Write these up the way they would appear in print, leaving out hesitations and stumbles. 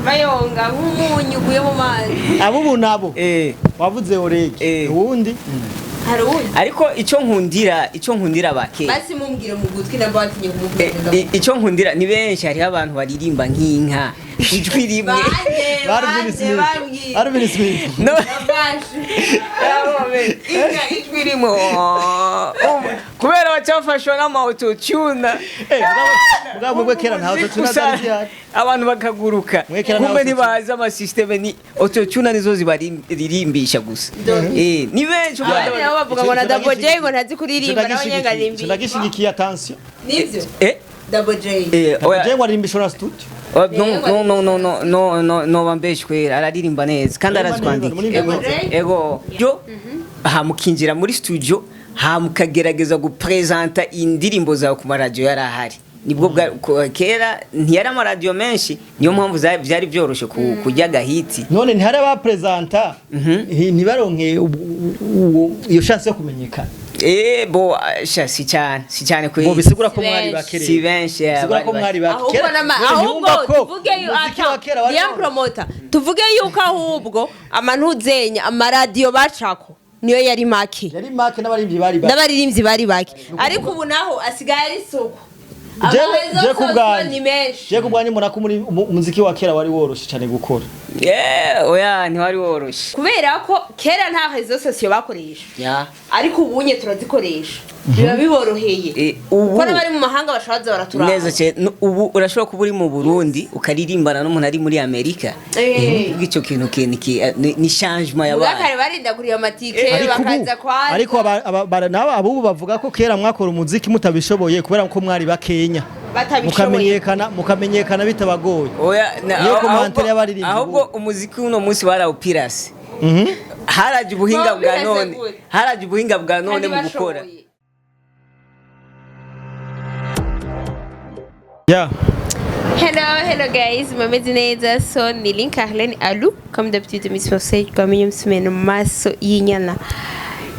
Bayonga nk'umunyu uguye mu mazi. Abo ubu nabo wavuze Orege, uwundi? Hari uwundi. Ariko icyo nkundira bake Basi mumbwire mu gutwi, nabwo batinye kumubwira. Icyo nkundira ni benshi, hariho abantu baririmba nk'inka, ijwi rimwe. Bande? Alvin Bande? Smith. Bambwire. Alvin Smith. No. Babashe. Inka, ijwi rimwe. Kubera bacafashwa n'ama autotune. Mugabo mwebwe kera nta autotune zari zihari. Abantu bakaguruka. Mwe kera nta kumbe autotune. ntibazi amasystème, ni autotune nizo zibaririmbisha gusa. Ni benshi u Rwanda. Abandi nabo bavuga ngo na Double J ngo ntazi kuririmba, nawe nyene Icyo ndagishigikiye, attention. Nivyo. Double J. Oya. Je ngo arimbisha na studio. Oh, no, no, no, no, no, no, no, no, bambeshwe, araririmba neza kandi arazi Aririmba neza, kwandika. muri Ego, neza. ego. Yo ha mukinjira muri studio, ha mukagerageza gupresenta indirimbo zawe ku maradiyo yari ahari. Nibwo bwa kera ntiyari amaradiyo menshi, niyo mpamvu byari byoroshe kurya agahiti. None ntihari abapresenta ntibaronke iyo chance yo kumenyekana? Bo sha, si cyane, si cyane Bo kweli. bisigura ko Si mwari benshi. bakere. Si benshi, Bisigura ko bari mwari bake. Ahubwo Kera- none ahubwo ntiwumva ko tuvuge yu umuziki wa kera wari Liam Promoter, tuvuge yuko ahubwo amantuzenya amaradiyo bacako niyo yari make. Yari make n'abaririmbyi bari bake. N'abaririmbyi bari bake, ariko ubu naho asigaye ari isoko. Je ku bwanjye ni menshi. Je ku bwanjye mbona ko muri umuziki wa kera wari woroshe cyane gukora. Yeah, oya, ntiwari woroshe. Kubera ko kera nta réseaux sociaux bakoresha, ariko ubunye turazikoresha, biba biboroheye Ubu kuko n'abari mu mahanga bashobora kuza baraturaba. Neza cyane. Ubu urashobora kuba uri mu Burundi ukaririmbana n'umuntu ari muri Amerika. Icyo kintu ni changement yabaye. Kare barinda kuriya amatike Ariko ubu bakaza kwaza. Ariko nabo abubu bavuga ko kera mwakora umuziki mutabishoboye kubera ko mwari bakenya, Batabishoboye. mukamenyekana bitabagoye. Oya, Niyo commentaire y'abaririmbyi ahubwo ubu. umuziki w'uno munsi barawupirase. Haraje ubuhinga bwa Bawupirase none. gute? Haraje ubuhinga bwa none Kandi mu gukora. bashoboye. Yeah. Hello, hello guys, mumeze neza? So ni Link Arlene Alou, comme d'habitude Miss Conseil twamenye msumeno maso y'inyana.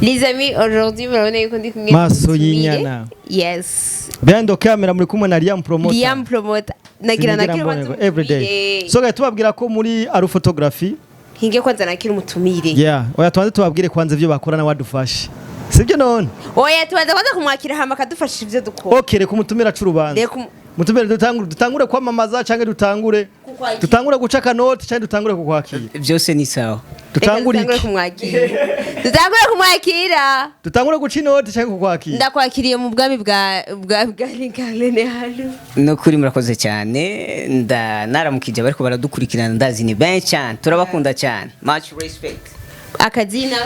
Les amis, aujourd'hui murabona yuko ndi kumwe Maso n'umutumire. y'inyana. Yes. Behind the camera muri kumwe na Liam Promoter. Liam Promoter. Nagira Sinigira nakira kwanza mboneko everyday. umutumire. So guys, tubabwira ko muri Aru Photography Hinge kwanza nakira umutumire. Yeah, oya, tubanze tubabwire kwanza ivyo bakora na wadufashe. Sibyo none? Oya, tubanza kwanza kumwakira hama akadufasha ivyo dukora. Okay, reka umutumira c'urubanza. Reka Mutumire, dutangure kwamamaza canke dutangure Kukwakira. dutangure guca kanoti canke dutangure kukwakira? Byose ni sawa. Dutangure Reka dutangure iki? kumwakira. Dutangure kumwakira. Dutangure guca inoti canke kukwakira? Ndakwakiriye mu bwami bwa Link Arlene Alou. No kuri murakoze cyane, nda naramukije bariko baradukurikirana, ndazi ni benshi cyane, turabakunda cyane, much respect. Akazina?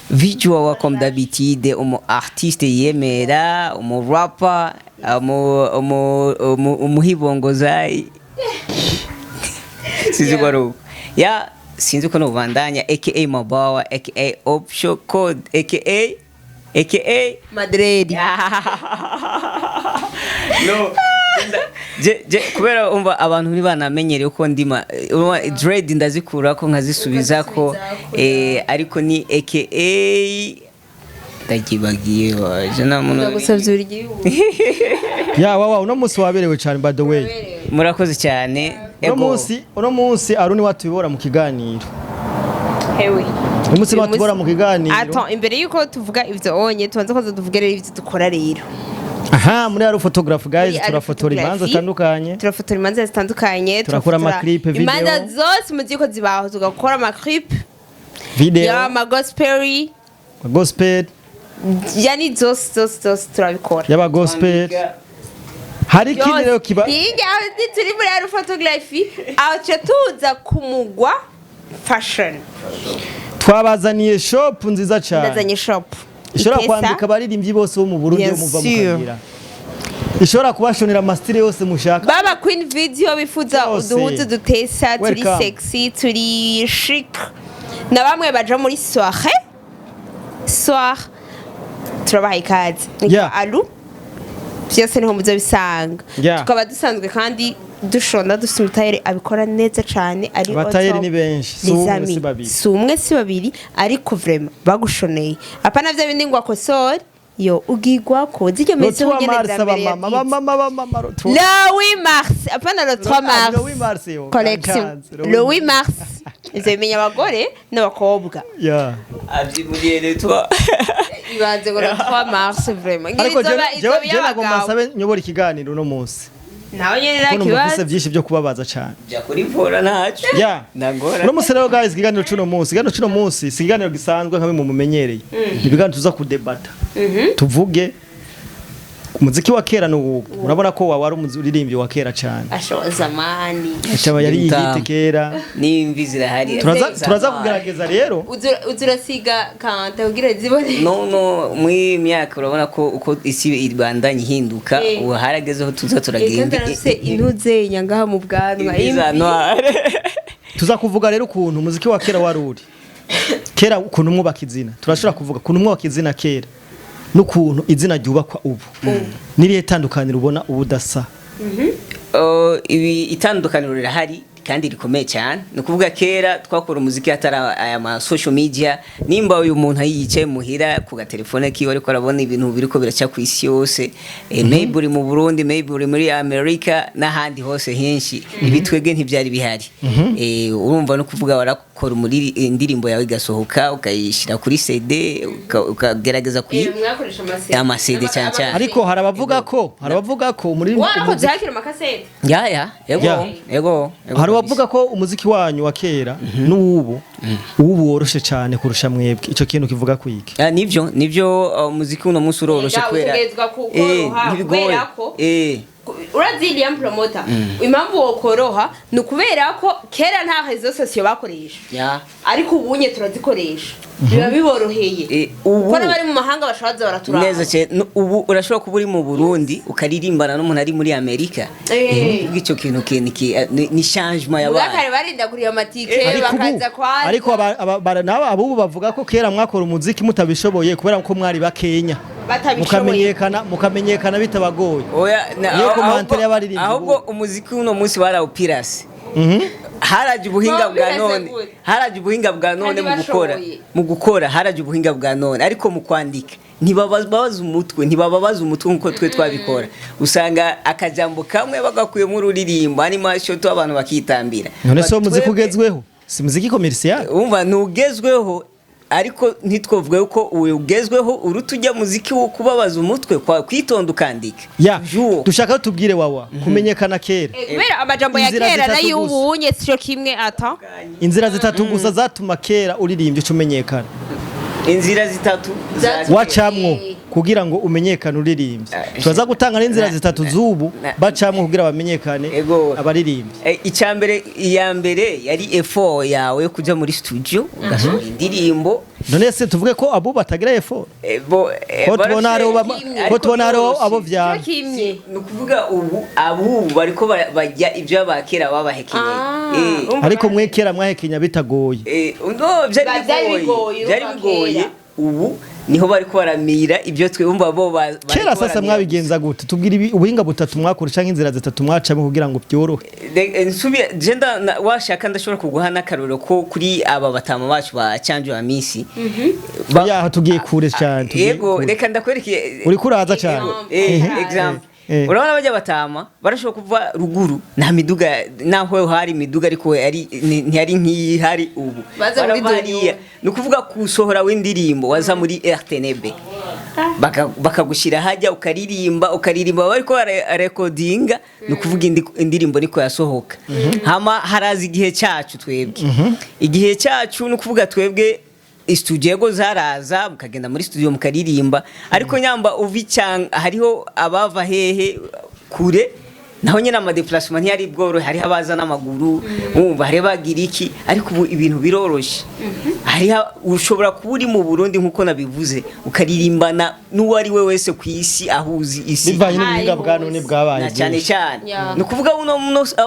Visual wa, comme d'habitude, umu artiste yemera, umu rapper, umuhibongozayi, sinzi ko ari uko ya, sinzi ko nubandanya, aka Mabawa, aka Option Code, aka Madrid. No, je kubera umva abantu ntibanamenyereye uko ndima, urumva dread ndazikura ko nkazisubiza ko ariko ni aka ndagibagiye waje nta muntu. Ndagusabye buri gihugu. Ya wa wa, uno munsi waberewe cyane, by the way. Murakoze cyane. Uno Ego. munsi, uno munsi Aruni watubora mu kiganiro. Hewe. Uno munsi Uyu batubora mu kiganiro. Attends, imbere yuko tuvuga ivyo onye, tubanza kwanza tuvuge rero ivyo dukora rero. Aha muri Aru Photography, guys, Muri Aru turafotora imanza Photography, zitandukanye. Turafotora imanza zitandukanye. Turakora Turafotora ama clip, video. imanza zose muzi ko zibaho, tugakora ama clip Video. y'ama gospel. Gospel. Yani zose zose zose turabikora. Y'aba gospel. Hari ikindi rero kiba Hinge aho turi muri Aru Photography, aho tuca tuza ku mugwa fashion. Twabazaniye shop nziza cyane. Ndazanye shop Ishobora Itesa. kwambika abaririmbyi bose bo mu Burundi, Bien yo muva sûr. mukagira, ishobora kubashonera amastyle yose mushaka. Baba queen video bifuza Byose. uduhuzu dutesa turi Welcome. sexy, turi chic, na bamwe baja muri soirée soir, turabaha ikaze. Ni kwa Alu, byose niho muzobisanga. Tukaba dusanzwe kandi dushonda, dufite umutayeri abikora neza cane, ari on Abatayeri top. ni benshi, si Les umwe, amis, si babiri. Si umwe, si babiri, ariko vraiment bagushoneye, apana vya bindi ngo akosore. Yo ugigwako ziryo mesi Le 3 nyene mars, za mbere abamama, yagize. abamama, abamama, le 3. Le 8 mars, apana le 3 mars. Le 8 mars, yo, Collection. kankanze, Le 8 mars. Ivyo bimenya abagore n'abakobwa. Yeah. Abyiburiye netwa. Ibanze ngo le 3 mars vraiment. Ngira Ariko izoba jewe nagomba iy'abagabo. nsabe nyobora ikiganiro uno munsi, Nawe nyene kuko numva mfise ntakibazo. vyinshi vyo kubabaza cane. Jya kuri vora ntacyo. Yeah. Ntangora. Uno munsi rero guys, ikiganiro c'uno munsi, ikiganiro c'uno munsi si ikiganiro gisanzwe nka bimwe mumenyereye. Ni ibiganiro tuza kudebata, tuvuge umuziki wa kera n'ubu. Urabona ko wawe ari umuririmbyi wa kera cane. Asho zamani. Acaba yari Mutamu. yihite kera. N'imvi zirahari. Turaza kugerageza rero. Uzurasiga kanta kugira zibone. No, muri iyi myaka urabona ko uko isi ibandanya ihinduka, Eh. ubu haragezeho tuza turagenda. Eka intuze nyangaha mu bwanwa. Imvi za noire. Tuza kuvuga rero ukuntu umuziki wa kera wari uri kera, ukuntu mwubaka izina. Turashobora kuvuga ukuntu mwubaka izina kera n'ukuntu izina ryubakwa ubu. N'irihe tandukaniro ubona ubu udasa? Oh, ibi itandukaniro rirahari kandi rikomeye cyane. Ni ukuvuga kera twakora umuziki hatari aya ma social media. Nimba uyu muntu yicaye muhira ku gatelefone kiwe ariko arabona ibintu biriko biraca ku isi yose, maybe uri mu Burundi, maybe uri muri America n'ahandi hose henshi. Ibi twebwe ntibyari bihari. Urumva no kuvuga warakora muri indirimbo yawe igasohoka, ukayishyira kuri CD, ukagerageza kuyi Mwakoresha ama CD. Ama CD cyane cyane. Ariko hari abavuga ko muri Warakoze hakiri amakasete. Ya, yego. Ya. Yego. Hari abavuga ko umuziki wanyu wa kera n'uwubu, uwubu woroshe cyane kurusha mwebwe. Ico kintu kivuga kwiki? Ah, nivyo, umuziki uno munsi uroroshe Ega, kubera utegerezwa kukoroha, ntibigoye. kubera ko urazi Liam Promoter, impamvu wokoroha ni ukubera ko kera nta réseaux sociaux bakoresha, ariko ubunye turazikoresha, biba biboroheye Ubu kuko n'abari mu mahanga bashobora kuza baraturaba. Neza cyane. Ubu urashobora kuba uri mu Burundi ukaririmbana n'umuntu ari muri Amerika. Ubwo icyo kintu ni changement Ubwa yabaye. kare barinda kuriya amatike Ariko ubu bakaza kwanza. Ariko nabo abubu bavuga ko kera mwakora umuziki mutabishoboye kubera ko mwari bakenya, Batabishoboye. mukamenyekana bitabagoye. Oya, Niyo commentaire y'abaririmbyi ahubwo ubu. umuziki uno munsi barawupirase. Haraje ubuhinga bwa Bawupirase none. gute? Haraje ubuhinga bwa none Kandi mu gukora. bashoboye. Mu gukora haraje ubuhinga bwa none, ariko mu kwandika ntibababaza umutwe, ntibababaza umutwe nkuko twe twabikora. Usanga akajambo kamwe bagakuyemo ururirimbo, animation to abantu bakitambira. None se uwo muziki Twebwe- ugezweho si muziki commercial? Umva, ntugezweho, ariko ntitwovuge ko ugezweho uruta ujya muziki wo kubabaza umutwe kwa kwitonda ukandika. Ya. Juwo. Dushaka tubwire wawa kumenyekana kera. Kubera amajambo ya Inzira kera zitatu n'ay'ubu nye sico kimwe ata. Inzira zitatu gusa zatuma kera uririmbye uca umenyekana. Inzira zitatu Wacamwo kugira ngo umenyekane uririmbye. Turaza gutanga n'inzira zitatu z'ubu bacamwo kugira bamenyekane Ego. abaririmbyi. Icya mbere, iya mbere yari effort yawe yo kuja muri studio ugasohora indirimbo. None se tuvuge ko abo batagira effort? Bo, Ko tubona hariho kimwe. ko tubona hariho Ariko abo Sico vyana. kimwe. Ni ukuvuga ubu abubu bariko barya ibyo abakera babahekenyeye. Ah, umva. Ariko mwe kera mwahekenya bitagoye. No, byari Byari bigoye, bigoye, byari urumva bigoye. kera. Ubu niho bariko baramira ibyo twe umva bo bariko Kera sasa baramira. mwabigenza gute? Tubwire ubuhinga butatu mwakora canke inzira zitatu mwacamo kugira ngo byorohe. Nsubiye je washaka ndashobora kuguha n'akarorero ko kuri aba batama bacu ba Canjo wa Misi. Yaho tugiye kure cyane, tugiye Yego, kure. reka ndakwereke. Uriko uraza cyane. Example. Eh. Urabona bajya batama barashobora kuva ruguru, nta miduga, naho hari imiduga ariko yari ntiyari nk'iyi hari ubu. Baza muri Barava hariya. Doniyo. Ni ukuvuga kusohora w'indirimbo waza muri RTNB, bakagushyira hajya ukaririmba, ukaririmba bariko bararekodinga, ni ukuvuga indirimbo niko yasohoka. Hama haraza igihe cyacu twebwe, igihe cyacu ni ukuvuga twebwe studio yego zaraza, mukagenda muri studio mukaririmba, ariko nyamba uva icyanga hariho abava hehe kure, naho nyine ama déplacement ntiyari bworohe, hariho abaza n'amaguru, wumva hariho abagira iki, ariko ubu ibintu biroroshye. Hariho ushobora kuba uri mu Burundi nk'uko nabivuze, ukaririmbana n'uwo ari we wese ku isi ahuzi isi. Bivanye n'ubuhinga bwa none bwabaye Na cyane bwinshi. cyane. Yeah. Ni ukuvuga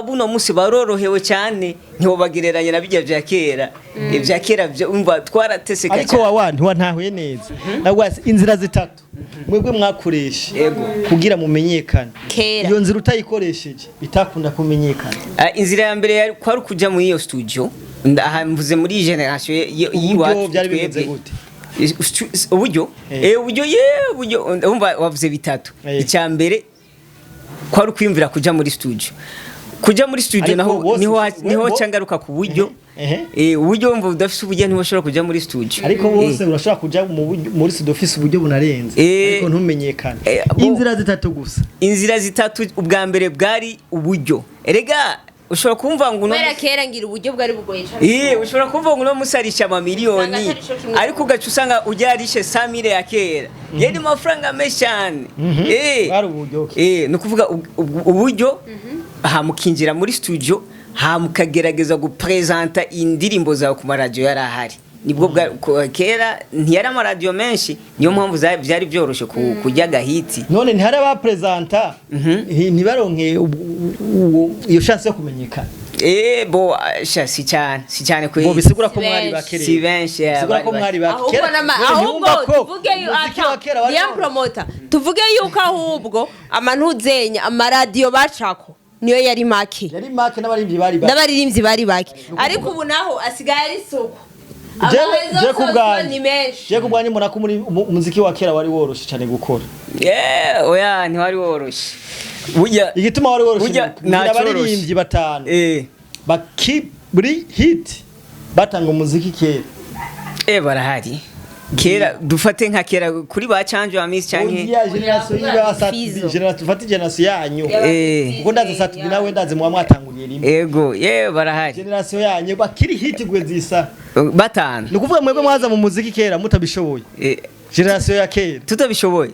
buno munsi barorohewe cyane, ntiwobagereranya na bijya bya kera. Ibya kera umva twarateseka Ariko cyane. wawa ntiwantahuye neza. Nabwo inzira zitatu mwebwe mwakoresha Yego. kugira mumenyekane, Kera. iyo nzira utayikoresheje bitakunda kumenyekana. Ah, inzira ya mbere yari kwari ukuja muri iyo studio, aha mvuze muri generation Uburyo y'iwacu byari bimeze twebwe. gute? Uburyo, uburyo, ye, uburyo, umva, wavuze bitatu. Icya mbere kwari ukwiyumvira kuja muri studio, kuja muri studio. Ariko Naho niho cangaruka ku buryo. Uburyo, wumva udafise uburyo ntiwashobora kuja muri studio. Ariko bose urashobora kuja muri studio ufise uburyo bunarenze, ariko ntumenyekane. Inzira zitatu gusa. Inzira zitatu, ubwa mbere bwari uburyo. Erega ushobora kumva ngo uno Kubera kera ngira uburyo bwari bugoye cane. Ushobora kumva ngo uno musi arisha amamiliyoni, Usanga atari co kimwe. ariko ugaca usanga ujya arishe 100 000 ya kera, yari amafaranga menshi cyane. Bwari uburyo, okay. Ni ukuvuga uburyo, hama ukinjira muri studio, hama ukagerageza gupresenta indirimbo zawe ku maradiyo yari ahari. Nibwo kera ntiyari amaradiyo menshi, niyo mpamvu byari byoroshye kurya agahiti. None ntihari abapresenta ntibaronke iyo chance yo kumenyekana? Bo sha, si cyane, si cyane Bo kweli. bisigura ko Si mwari benshi. bake rero. Si benshi, Bisigura ko bari mwari bake. Ahubwo Kera- none ahubwo ntiwumva ko tuvuge umuziki wa kera wari niya promoter, tuvuge yuko ahubwo amantuzenya amaradiyo bacako niyo yari make. Yari make, n'abaririmbyi bari bake. N'abaririmbyi bari bake, ariko ubu naho asigaye ari isoko. Je ku bwanjye ni menshi. Je ku bwanjye mbona ko muri umuziki wa kera wari woroshe cyane gukora. Yeah, oya, ntiwari woroshe burya. Igituma wari woroshe Burya ni uko ngira ntacoroshe. abaririmbyi batanu baki hit batanga umuziki kera. Barahari kera, dufate nka kera kuri ba Canjo wa Miss canke Oya, generation yiba Sat-B. Fizo. Generation, fata generation yanyu, kuko ndazi Sat-B nawe ndazi muba mwatanguriye rimwe. Ego, ye, barahari. Generation yanyu bakiri hit gwe zisa. Batanu. Ni ukuvuga mwebwe mwaza mu muziki kera mutabishoboye. Generation ya kera. Tutabishoboye.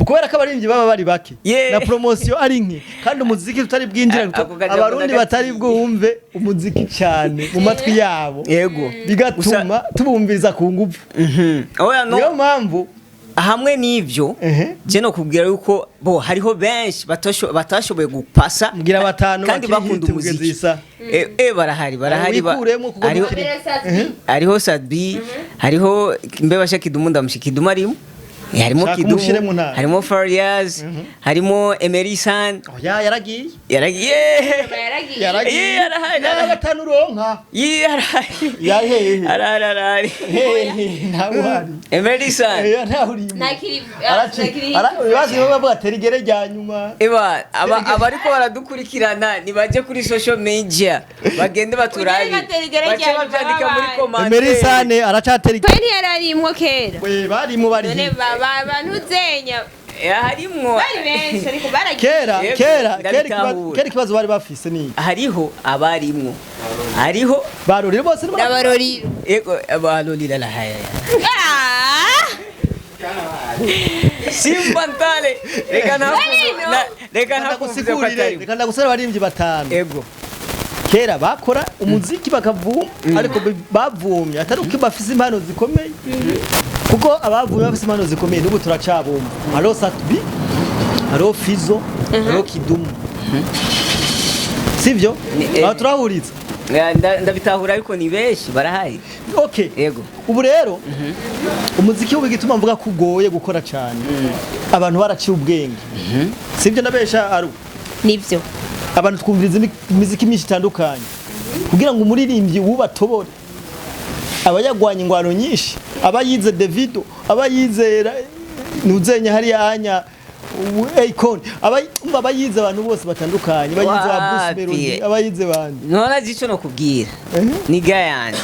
Kubera ko abaririmbyi baba bari bake na promotion ari nke, kandi umuziki tutari bwinjira, Ako kajambo abarundi ndagatiye. batari bwumve umuziki cyane mu matwi yabo, bigatuma tubumviriza ku nguvu. Oya, no. Niyo mpamvu. Hamwe n'ivyo, je no kubwira yuko bo hariho benshi batashoboye gupasa Mbwira batanu kandi bakiri bakunda hit kugeza umuziki. isa. Barahari, barahari. Wikuremo kuko Hariho Sat-B, hariho mbebasha Kidumu, ndamushi Kidumu arimo. Harimo Shaka Kidumu, umushiremo nta. harimo Fariaz, harimo Emery San. Oya, yaragiye. Yaragiye. Yaragiye. Yaragiye. Yarahari. Yari batanu uronka. Yarahari. Yahehe? Arahari, arahari. Hehe, ntawe uhari. Emery San. Ntawe urimo. Ntakiri. Ibibazo bamwe bavuga atera igere rya nyuma. Eba, abariko baradukurikirana nibaje kuri social media bagende baturabe, Ugende batera igere bace rya nyuma bavyandika muri babaye. commentaire. Emery San aracatera Twe ntiyari arimwo kera. We barimo, bari None hit. bantuzenya Harimwo. bari benshi, ariko baragiye. Kera, Yego, kera kera ndabitahura. kera ikibazo bari bafise ni iki? Hariho abarimwo, hariho Barorero bose ni N'abaroriro. Ego, abarorira lahaya. Ah! Simba ntale, reka Barino. reka ntakuvuze ko Ndagusigurire, atari. reka ndagusore abaririmbyi batanu Ego. Kera bakora umuziki bakavuma, ariko bavumye atari uko bafise impano zikomeye, kuko abavumye bafise impano zikomeye n'ubu turacabumva. Hariho Sat-B, hariho Fizo, hariho Kidumu, sivyo? Aho turahuriza. Ndabitahura, ariko ni benshi, barahari. Okay. Yego. Ubu rero umuziki w'ubu, igituma mvuga ko ugoye gukora cyane, abantu baraciye ubwenge, sibyo? Ndabesha aru? Nivyo. Abantu twumviriza imiziki myinshi itandukanye. Kugira ngo umuririmbyi wubatobore, aba yagwanye ingwano nyinshi, aba yize Davido, aba yizera nuzenya hariya anya Akon, aba umva aba yize abantu bose batandukanye, aba yize ba Bruce Wapi. Melody, aba yize bandi. Ntora zico no kubwira niga yanje.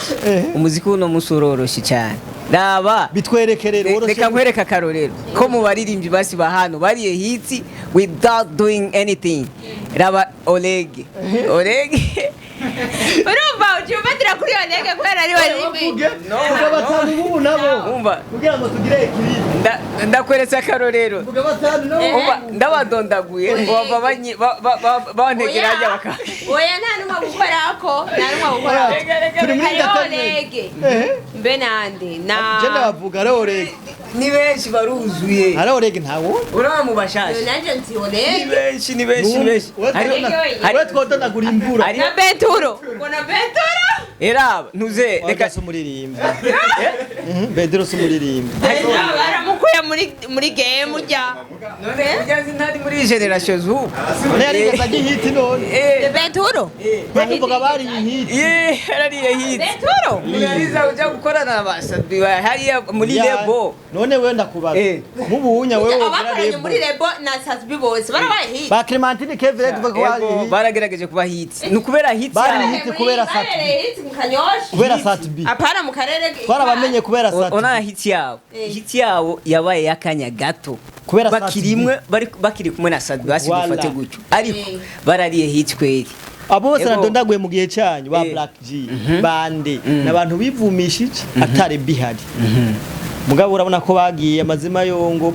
Umuziki w'uno musi uroroshe cyane, raba. Bitwereke rero woroshe. Reka nkwereke akarorero ko mu baririmbyi basi ba hano bariye hit without doing anything. Raba Oleg, Oleg. Urumva uciye ufatira kuri Olege kubera ari Bavuge. No, Vuga batanu b'ubu nabo Umva. kugira ngo tugire équilibre. Ndakweretse akarorero. Vuga batanu nabo. Umva, ndabadondaguye ngo bava bantegera hajya baka Oya, nta n'umwe gukorako, nta n'umwe gukorako. Reka, reka, Turi muri Hariho entertainment. Olege mbe nande na Je ndabavuga, hariho Oleg. Ni benshi, baruzuye. Hariho Oleg, ntawo. Uraba mu bashasha. Nanje nzi Ni Olege. benshi, ni benshi, ni benshi. We twodonagura imvura. Na Benturo, ngo na Benturo. Era ntuze reka reka si umuririmbyi. Bedro si umuririmbyi. Baramukwiye. yavuye muri game ujya. None ujya ntari muri generation z'ubu. None yarigeze ajya ihiti none? Venturo. Bavuga bari ihiti. Yarariye hit. Venturo. Murariza ujya gukorana na ba Sadbi hariya muri Ya, lebo. None we ndakubaza, nk'ubunya wewe wogira Abakoranye muri lebo. Lebo na Sasbi bose barabaye hit. Ba Clementine Kevin tuvuga ko bari Ego, hit. baragerageje kuba hit, ni ukubera hit Bari yabo. hit kubera Sat B. Babereye hit mu Kanyosha. Kubera Sat B. Apana mu karere. Twarabamenye kubera Sat Ona B. hit yabo, hit yabo yabaye y'akanya gato Kubera Sat B. bakiri imwe, bari bakiri kumwe na Sadbi, basi Voilà. dufate gutyo, ariko barariye hit kweri. Abo bose Ego. nadondaguye mu gihe cyanyu ba Black G bande n'abantu bivumishije atari bihari, mugabo urabona ko bagiye amazima yongo.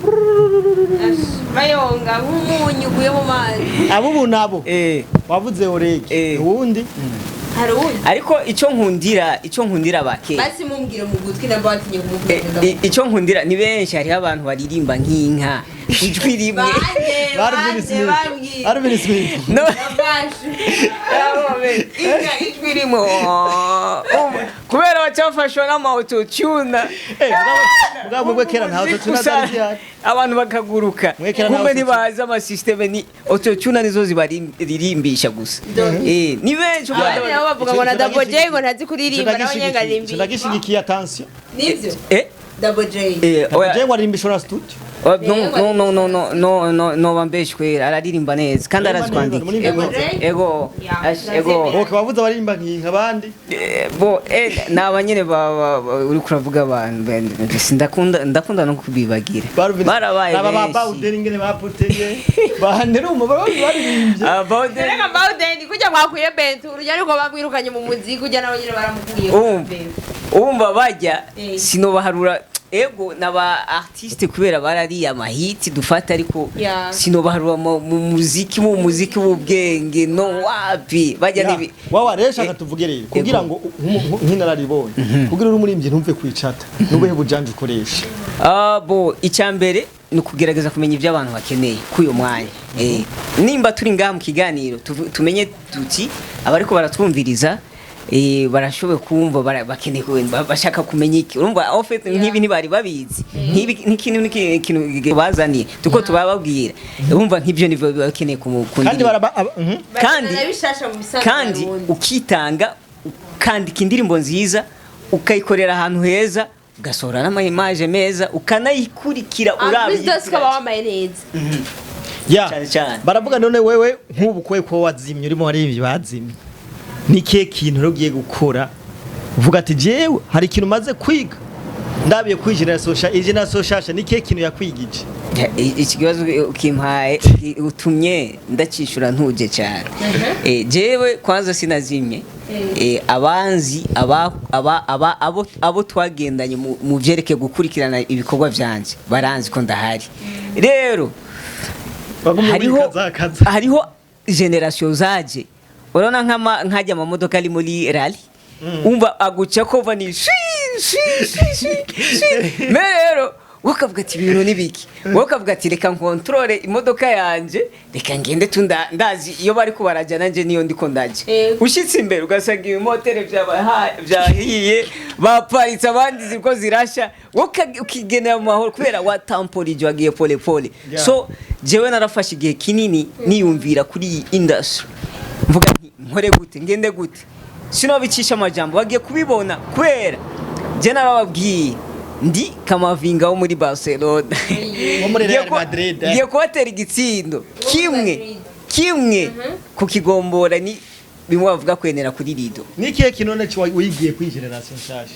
Bayonga nk'umunyu uguye mu mazi. Abo ubu nabo wavuze orege uwundi. Hari uwundi. Ariko icyo nkundira bake Basi mumbwire mu gutwi, namba watinye kumubwira. Icyo nkundira ni benshi, hariho abantu baririmba nk'inka ijwi rimwe. Bande. Arvin Bande. Smith. Bambwire. Arvin Smith. No. Nabashe. Inka ijwi rimwe. Kubera bacafashwa n'ama autotune. Mugabo mwebwe kera nta autotune zari zihari. Abantu bakaguruka. Mwe kera nta Kumbe autotune. ntibazi amasysteme, ni autotune nizo zibaririmbisha gusa. Ni benshi u Rwanda. Abandi nabo bavuga ngo na Double J ngo ntazi kuririmba, nawe nyine ngaririmba. Ndagishigikiye, attention. Nibyo. Double J. Oya. Je ngo aririmba na studio. Oh, no, no, no, no, no, no, no, no, bambeshwe, araririmba neza kandi Aririmba arazi kwandika. neza, Ego, muri ego, Ya, ego. Okay, wavuze abaririmba nk'inka abandi. Bo, ni abanyene uri kuravuga abantu ndakunda no kubibagira. Barabaye Aba ba benshi. Bawden ingene bapoteye bande rumva baririmbye. Ah, Bawden. Reka Bawden kujya mwakwiye Benturo ujya, ariko bamwirukanye mu muziki ujya, nabo nyine baramukuye. Umva bajya sinobaharura, ego naba artiste kubera barariye amahiti dufata, ariko sinobaharura mu muziki w'ubwenge, no wapi bajya nibi. Wawa rero shaka tuvuge rero kugira ngo nk'inararibonye, kugira uri umurimbyi ntumve kwicata, nubuhe bujanja ukoresha? Ah, bo icyambere ni ukugerageza kumenya ibyo abantu bakeneye kuri uyu mwanya. Nimba turi ngaha mu kiganiro, tumenye tuti abariko baratwumviriza barashoboye kumva bakeneye bashaka kumenya iki. Urumva en fait nk'ibi ntibari babizi, nk'ibi nk'ikintu n'ikintu bazaniye tuko tubababwira, urumva nk'ibyo nivyo bakeneye ku Kandi ndirimbo. baraba. Bishasha mu bisanzwe. Kandi Barundi. ukitanga, ukandika indirimbo nziza, ukayikorera ahantu heza, ugasohora n'ama image meza, ukanayikurikira uraba En plus de ukaba wambaye neza. Ya. Cyane cyane. Baravuga none wewe nk'ubu kwe ko wazimye, urimo waririmbyi bazimye, ni kihe kintu rero ugiye gukora uvuga ati jewe hari ikintu maze kwiga ndabiye kuri generation sha, iyi generation shasha ni kihe kintu yakwigije? Ya, iki kibazo ukimpaye utumye ndacishura ntuje cyane. Jewe kwanza sinazimye. Abanzi aba aba aba abo twagendanye mu vyerekeye gukurikirana ibikorwa vyanje baranzi ko ndahari rero. Bagumye Hariho wikazakaza. Hariho generation zaje, urabona nk'ajya amamodoka ari muri rally, umva aguca kova ni shi shi shi shi shi, me rero wowe ukavuga ati ibintu ni biki, wowe ukavuga ati reka nkontorore imodoka yanje, reka ngende tu ndazi iyo bari ko barajya nanjye niyo ndiko ndajya. Ushyitse imbere ugasanga ibimotere byahiye, baparitse, abandi ziriko zirasha, wowe ukigenera mu mahoro kubera watamporije, wagiye pole pole. So jewe narafashe igihe kinini niyumvira kuri iyi industry, mvuga nti nkore gute, ngende gute, sinobicisha amajambo bagiye kubibona, kubera je narababwiye ndi Kamavinga wo muri Barcelona. Wo muri Ngiye Real Madrid, eh. Ngiye kubatera igitsindo kimwe Madrid. kimwe kukigombora, ni bimwe bavuga kwenera kuri rido. Ni ikihe kintu none wigiye kuri generation nshasha?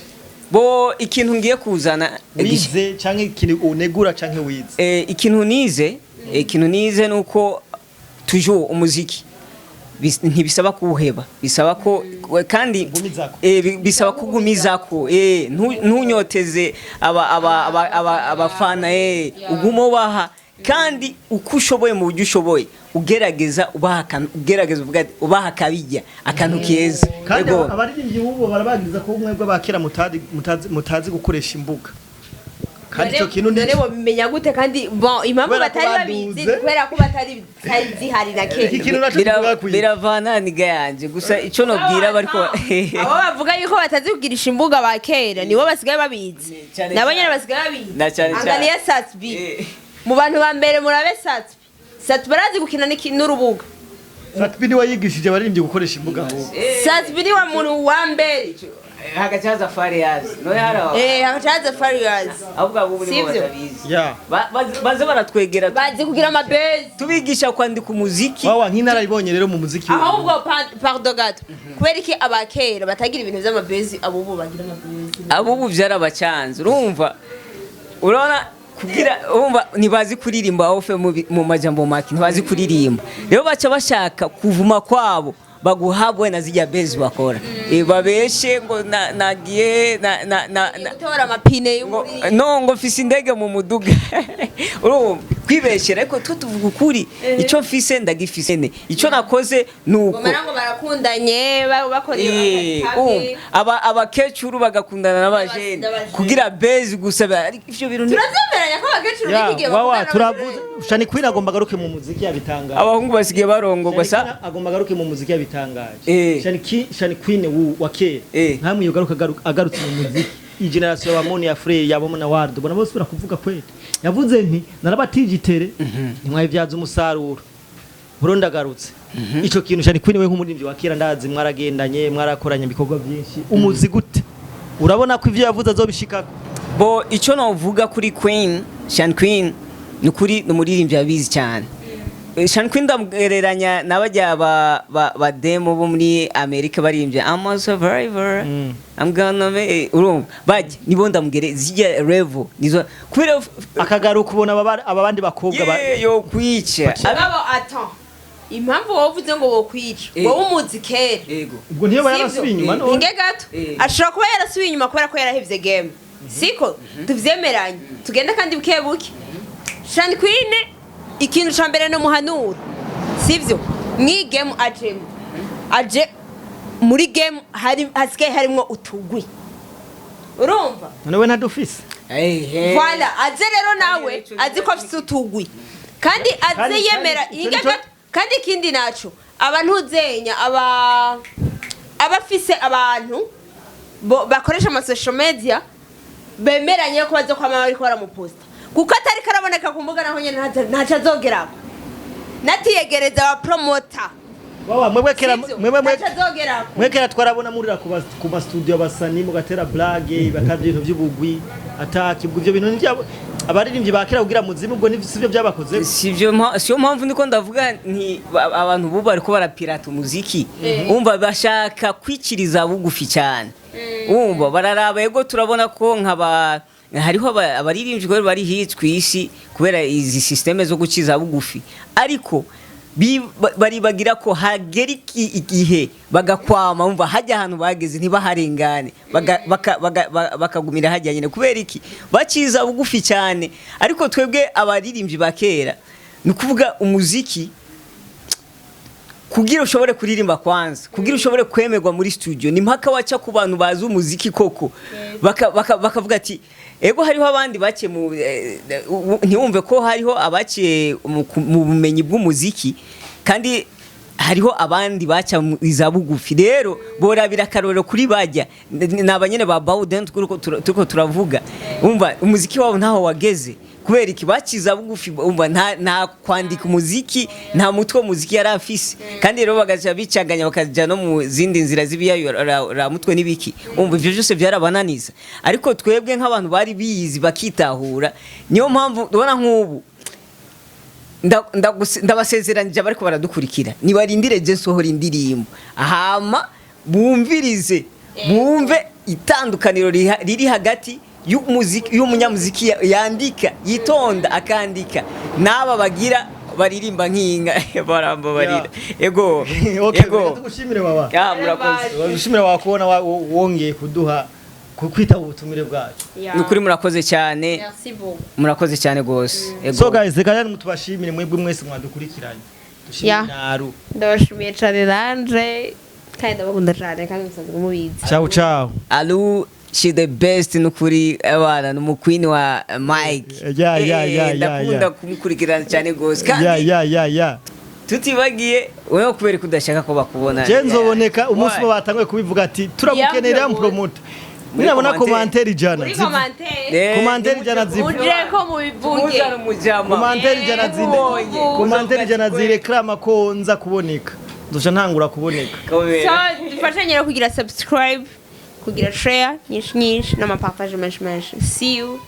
Bo ikintu ngiye kuzana Wize canke ikintu unegura canke wize? Ikintu nize nuko toujours umuziki ntibisaba kuwuheba, bisaba ko kandi Kugumizako. Bisaba kugumizako, ntunyoteze abafana, ugume ubaha kandi uko ushoboye, mu buryo ushoboye, ugerageza ubaha akantu, ugerageza uvuga ati, ubaha akabijya, akantu keza. Kandi Ego. abaririmbyi b'ubu barabagiriza ko mwebwe abakera mutazi gukoresha imbuga. Kandi ico kintu none bobimenya gute? Kandi bon, impamvu Kubera ko batari babizi, baduze. kubera ko batari zitari zihari na Iki kera. kintu naco tuvuga kwiga. Biravana niga yanje gusa, ico nobwira bariko Abo bavuga yuko batazi kugirisha imbuga ba kera nibo basigaye babizi. Cyane Nabo cyane. nyene basigaye babizi. Na cyane cyane. Angalia Sat-B. Mu bantu ba mbere murabe Sat-B. Sat-B arazi gukina n'urubuga. Sat-B niwe yigishije abaririmbyi gukoresha imbuga ahubwo. Sat-B niwe muntu wa mbere. Hagaca haza Farious, none hari Hagaca haza Farious. Ahubwo abo nibo Sivyo? batabizi. Yeah. Baze baratwegera, Bazi kugira amabezi. tubigisha kwandika umuziki. Wawa, nk'inararibonye rero mu muziki. Ahubwo pardon gato, kubera iki abakera batagira ibintu vy'amabezi, abubu bagira amabezi? Abubu byarabacanze. Urumva, urabona, kugira urumva ntibazi kuririmba ofe mu majambo make ntibazi kuririmba. Rero baca bashaka kuvuma kwabo baguhabwe na zijya bezi bakora. Babeshe ngo nagiye na Gutora amapine ngo, y'umuriro. No ngo mfise indege mu muduga. Urumva, kwibeshera. Ariko twe tuvuga ukuri, icyo mfise ndagifise ne, icyo nakoze nuko. Bamara ngo barakundanye, bakora Eh, akazi. aba abakecuru bagakundana n'abajene N'abajene. kugira bezi gusa, ariko ivyo bintu Turavyemeranya ko abakecuru b'iki gihe Wawa, bakundana turavuze n'abajene. Channy Queen agomba agaruke mu muziki, yabitangaje. Abahungu basigaye barongorwa Channy sa Queen agomba agaruke mu muziki, yabitangaje. Channy Queen wa kera nkamwe yogaruka agarutse mu muziki, iyi generation ya Monia Frey, ya Mona Wardo, bona bose barakuvuga kweli. Yavuze nti narabatije ntimwabibyaza umusaruro, Burundi agarutse. Ico kintu Channy Queen, we nk'umuririmbyi wa kera, ndazi mwaragendanye, mwarakoranye ibikorwa byinshi, umuzi gute? Urabona ko ivyo yavuze azobishikako? Bo, icyo novuga kuri Queen, Channy Queen, ni ukuri ni umuririmbyi abizi cyane. Channy Queen ndamugereranya n'abajya ba demo bo muri Amerika baririmbye "I'm a survivor, I'm gonna make", urumva bajya nibo ndamugere zijya level nizo kubera Akagaruka, ubona aba bandi bakobwa Ye, yo kwica. Mugabo attends, impamvu wowe uvuze ngo wokwica, wowe umuzi kera. Yego. Ubwo ntiyo Sivyo? yarasubiye inyuma none. Inge gato. Ashobora kuba yarasubiye inyuma kubera ko yarahevye game, siko tuvyemeranye? Tugende kandi buke buke. Channy Queen, ikintu ca mbere no muhanura, sivyo? Mwi game ajemo, aje muri game hari hasigaye harimwo utugwi, urumva? None we ntadufise? Ehe. Voilà, aze rero nawe azi ko afise utugwi kandi aze yemera. Kandi ico Inge gato. Kandi ikindi naco, abantu uzenya aba abafise abantu bakoresha ama social media bemeranye ko bazokwama bariko baramuposta, kuko atari karaboneka ku mbuga naho nyene ntaco azogerako natiyegereza aba promoter. Wawa, mwebwe kera Sivyo? mwebwe Ntaco azogerako. Mwe kera twarabona murira ku ma studio abasani mugatera blague, bakabya ibintu by'ubugwi ataki. Ubwo ivyo bintu ntibyabo abaririmbyi ba kera kugira muzimu, ubwo sivyo byabakoze? Sivyo, siyo mpamvu ndiko ndavuga nti abantu bubu bariko barapirata umuziki. Umva, bashaka kwikiriza bugufi cyane. Umva, bararaba. Yego, turabona ko nkaba hariho abaririmbyi kubera bari hits ku isi kubera izi système zo gukiza bugufi, ariko baribagira ko hagera igihe bagakwama. Umva, hajya ahantu bageze ntibaharengane, bakagumira hajya nyine. Kubera iki? Bakiza bugufi cyane. Ariko twebwe abaririmbyi ba kera, ni ukuvuga umuziki kugira ushobore kuririmba kwanza, kugira ushobore kwemerwa muri studio, ni mpaka waca ku bantu bazi umuziki koko, bakavuga ati ego. Hariho abandi bake mu ntiwumve ko hariho abaciye mu bumenyi bw'umuziki, kandi hariho abandi baca mu iza bugufi. Rero borabira akarorero kuri bajya ni abanyene ba Bawden turiko turavuga. Umva, umuziki wabo ntaho wageze. Kubera iki? Bakiza bugufi. Umva, nta kwandika umuziki, nta mutwe w'umuziki yari afise. Kandi rero bagaca bicanganya, bakaja no mu zindi nzira z'ibiyayo ra mutwe n'ibiki. Umva, ivyo byose byarabananiza. Ariko twebwe nk'abantu bari biyizi bakitahura, niyo mpamvu ubona nk'ubu ndabasezeranije abariko baradukurikira, nibarindire je nsohora indirimbo, hama bumvirize, bumve itandukaniro riri hagati y'umunyamuziki yandika, yitonda akandika, n'aba bagira baririmba nk'inka. Barambabarira. Ego. Okay. Ego. Reka tugushimire, baba. Ya, murakoze. Tugushimire wakubona wongeye kuduha kwitaba ubutumire bwacu. Ni ukuri murakoze cyane. Merci beaucoup. Murakoze cyane rwose. Ego. So guys, reka rero tubashimire mwebwe mwese mwadukurikiranye. Dushimire Naru. Ndabashimiye cyane nanje, kandi ndabakunda cyane, kandi musanzwe mubizi. Ciao ciao. Alu. She the best nukuri, abana n'umukwini wa Mike. Yeah. Ndakunda kumukurikirana cyane gose. Kandi Ya. tutibagiye wewe, kubera ko udashaka ko bakubona. Je nzoboneka umunsi Why? umwe batanguye kubivuga ati turamukenera Yamwe. promoter. Muri Ninabona commentaire. commentaire 100 Muri commentaire. Commentaire 100 zivuga. Muje ko mubivuge. Muzana umujama. Commentaire 100 zine, Mubonye. commentaire 100 zireklama ko nza kuboneka, nzoca ntangura kuboneka. Komera. So dufashanye rero kugira subscribe, kugira share nyinshi nyinshi n'amapartage menshi menshi. See you.